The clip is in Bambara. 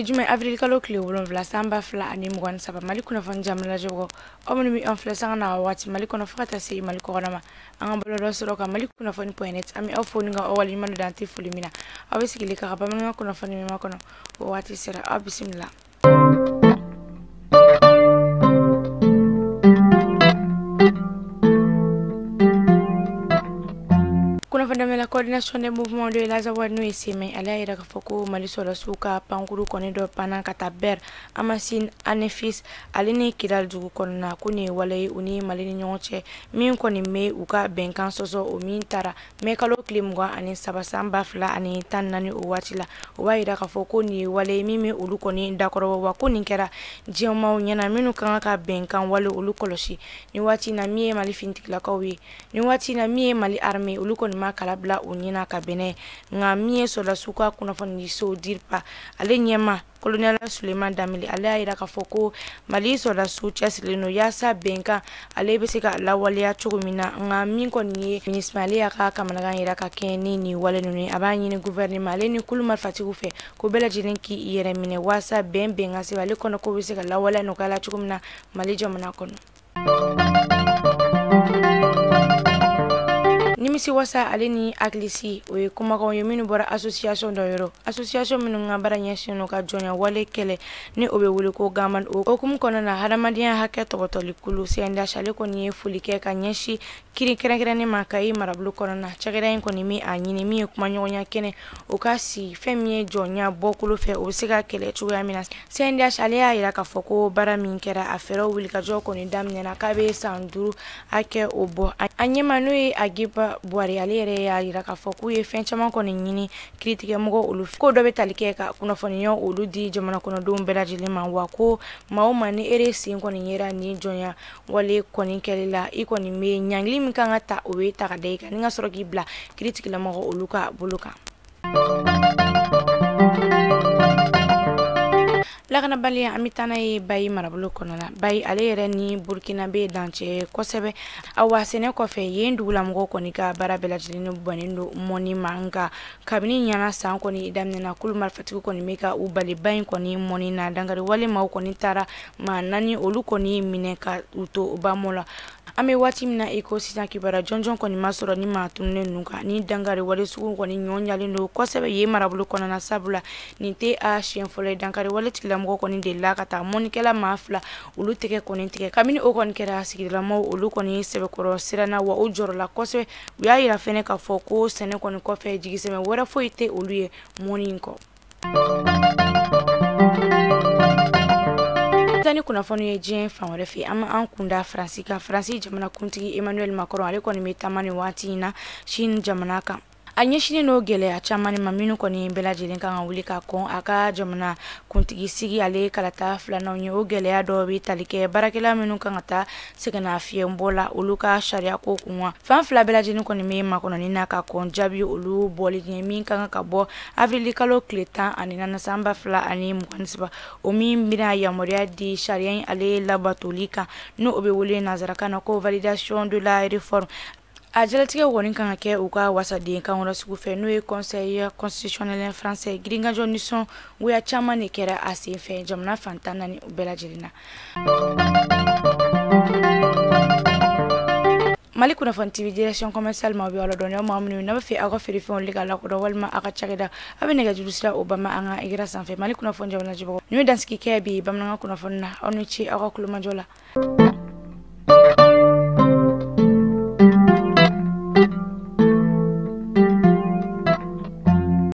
juma avril kalo tile 7 san 2023 Mali kunnafoni jamalajɛbagaw aw minnu bɛ an filɛ sanga n'a waati Mali kɔnɔ fo ka taa se Mali kɔkɔnɔ ma an ka bɔlɔlɔ sɔrɔ kan Mali kunnafoni point net an bɛ aw fo ni ka aw waleɲuman dɔn dan tɛ foli min na aw bɛ sigili ka bamanankan kunnafoni min kɔnɔ o waati sera aw bisimila. Kunnafoni coordination des mouvements de l'Azawad n'o ye CMA ale y'a yira k'a fɔ ko Mali sɔrɔdasiw ka pankuru kɔni dɔ panna ka taa Ber Amasine Anefis ale ni Kidal dugu kɔnɔna ko nin ye wale ye u ni Mali ni ɲɔgɔn cɛ min kɔni bɛ u ka bɛnkan sɔsɔ o min taara mɛ kalo tile 23 san 2014 o waati la o b'a yira k'a fɔ ko nin ye wale ye min bɛ olu kɔni dakɔrɔbɔ wa ko nin kɛra diɲɛmaaw ɲɛna minnu kan ka bɛnkan wale olu kɔlɔsi nin waati na min ye Mali finitigilakaw ye nin waati na min ye Mali armée olu kɔni ma kala bila u ɲɛna ka bɛnɛ nka min ye sɔrɔdasiw ka kunnafonidiso DIRPA ale ɲɛma colonel Suleiman Damili ale y'a yira k'a fɔ ko Mali sɔrɔdasiw cɛsirilen don yaasa bɛnkan ale bɛ se ka lawaleya cogo min na nka min kɔni ye MINUSMA ale y'a ka kamanagan yira ka kɛɲɛ ni nin wale ninnu ye a b'a ɲini gouvernement ale ni kulu marifatigiw fɛ ko bɛɛ lajɛlen k'i yɛrɛ minɛ waasa bɛn ka se ale kɔnɔ ko bɛ se ka lawaleya nɔgɔya la cogo min na Mali jamana kɔnɔ. Nimisi wasa ale ni hakilisi o ye kumakanw ye minnu bɔra association dɔ yɔrɔ association minnu ka baara ɲɛsinnen don ka jɔnya wale kɛlɛ ni o bɛ wele ko GAMAN o hukumu kɔnɔna na hadamadenya hakɛ tɔgɔtɔli kulu CNDH ale kɔni ye foli kɛ ka ɲɛsin kiiri kɛrɛnkɛrɛnnen ma Kayi marabolo kɔnɔna na cakɛda in kɔni min a ɲini min ye kumaɲɔgɔnya kɛnɛ o ka sigi fɛn min ye jɔnya bɔkolo fɛ o bɛ se ka kɛlɛ cogoya min na CNDH ale y'a yira k'a fɔ ko baara min kɛra a fɛɛrɛw wulikajɔ kɔni daminɛna k'a bɛ san 5 hakɛ o bɔ a ɲɛma n'o ye Agiba Buhari ale yɛrɛ y'a yira k'a fɔ k'u ye fɛn caman kɔni ɲini kiiritigɛmɔgɔw olu fɛ ko dɔ bɛ tali kɛ ka kunnafoniya olu di jamana kɔnɔdenw bɛɛ lajɛlen ma wa ko maa o maa ni ere sen kɔni yera nin jɔnya wale kɔni kɛli la i kɔni bɛ ɲangili min kan ka ta o bɛ ta ka da i kan ni ka sɔrɔ k'i bila kiiritigɛlamɔgɔ olu ka bolo kan. Lakanabaliya an bɛ taa n'a ye Bayi marabolo kɔnɔ la Bayi ale yɛrɛ ni Burkina bɛ dancɛ kosɛbɛ awa sɛnɛ kɔfɛ yen dugulamɔgɔw kɔni ka baara bɛɛ lajɛlen bannen don mɔni ma nka kabini ɲana san kɔni daminɛna kulu marifatigiw kɔni bɛ ka u bali ba in kɔni mɔni na dankari wale maaw kɔni taara maa 4 olu kɔni minɛ ka u to bamɔ la an bɛ waati min na i ko sisan kibaruya jɔnjɔn kɔni ma sɔrɔ ni maa tununnen ninnu kan ni dankari wale sugu kɔni ɲɔ ɲalen don kosɛbɛ yen marabolo kɔnɔna sabula nin tɛ a siɲɛ fɔlɔ ye dankari wale tigilamɔgɔ kɔni delila ka taa mɔnikɛla maa 2 olu tɛgɛ kɔni tigɛ kabini o kɔni kɛra sigidalamaw olu kɔni sɛbɛkɔrɔ siranna wa u jɔrɔla kosɛbɛ u y'a yira fɛnɛ k'a fɔ ko sɛnɛ kɔni kɔfɛ jigisɛmɛ wɛrɛ foyi tɛ olu ye mɔni in kɔ. Ni kunnafoni ye diɲɛ fan wɛrɛ fɛ an b'an kunda Faransi kan Faransi jamana kuntigi Emmanuel Macron ale kɔni bɛ taama nin waati in na Chine jamana kan a ɲɛsinnen don gɛlɛya caman ma minnu kɔni bɛɛ lajɛlen kan ka wuli ka kɔn a ka jamana kuntigi sigi ale kalata filananw ye o gɛlɛya dɔw bɛ tali kɛ baarakɛla minnu kan ka taa sɛgɛnnafiɲɛbɔ la olu ka sariya ko kun wa fan fila bɛɛ lajɛlen kɔni bɛ makɔnɔni na ka kɔn jaabi olu bɔli ɲɛ min kan ka bɔ avril kalo tile 14 san 2023 o min bɛna yamaruya di sariya in ale labatoli kan n'o bɛ wele nansarakan na ko validation de la réforme a jalatigɛ kɔni kan ka kɛ u ka wasaden kankɔrɔ sugu fɛ n'o ye conseil constitutionnel français girinkajɔ nisɔngoya caman de kɛra a sen fɛ jamana fan 14 bɛɛ lajɛlen na. Mali kunnafoni TV direction commerciale maaw bɛ aw ladɔnniya maa minnu n'a bɛ fɛ aw ka feerefɛnw le ka lakodɔn walima aw ka cakɛda aw bɛ nɛgɛjuru sira o bama an ka écran sanfɛ Mali kunnafoni jamanajɛbagaw nin bɛ dansigi kɛ bi bamanankan kunnafoni na aw ni ce aw ka kulomajɔ la.